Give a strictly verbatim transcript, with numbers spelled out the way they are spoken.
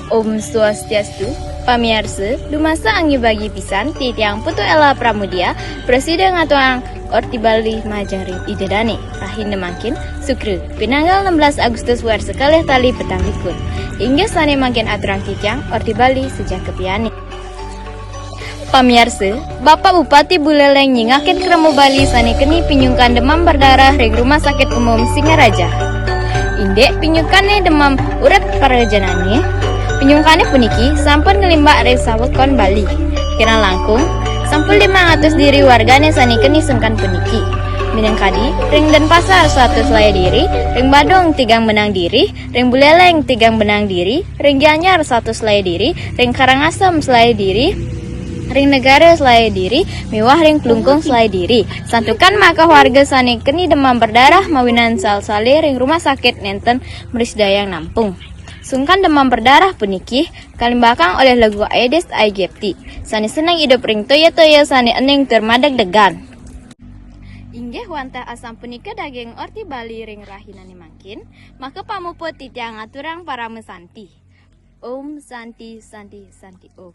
Om Swastiastu, pamiarsa, dumasar angi bagi pisan titiang Putu Ella Pramudia, prasida ngaturang Orti Bali majeng ring Ida Dane. Rahina mangkin, Sukra, pinanggal enam belas Agustus warsa kalih tali petang likur. Inggih sane mangkin aturang titiang Orti Bali saja kapianing. Pamiarsa, Bapak Bupati Buleleng nyingakin krama Bali sane keni pinyungkan demam berdarah ring Rumah Sakit Umum Singaraja. Indik pinyungkane demam urip parajanane, pinyungkane puniki sampun nglimbak ring sawewengkon Bali. Kirang langkung, sampun limang atus diri wargane sane keni sungkan puniki. Minangkadi, ring Denpasar satus selae diri, ring Badung tigang benang diri, ring Buleleng tigang benang diri, ring Gianyar satus selae diri, ring Karangasem selae diri, ring Negara selae diri, miwah ring Klungkung selae diri. Santukan maka warga sane keni demam berdarah mawinan sal-sale ring rumah sakit nenten mrasidayang nampung. Sungkan demam berdarah puniki kalimbakang olih legu Aedes aegypti, sane seneng idup ring toya-toya sane ening tur madegdegan. Inggih wantah asapunika daging Orti Bali ring rahinane mangkin, maka pamuput titiang ngaturang parama santi. Om Santi, Santi, Santi Om.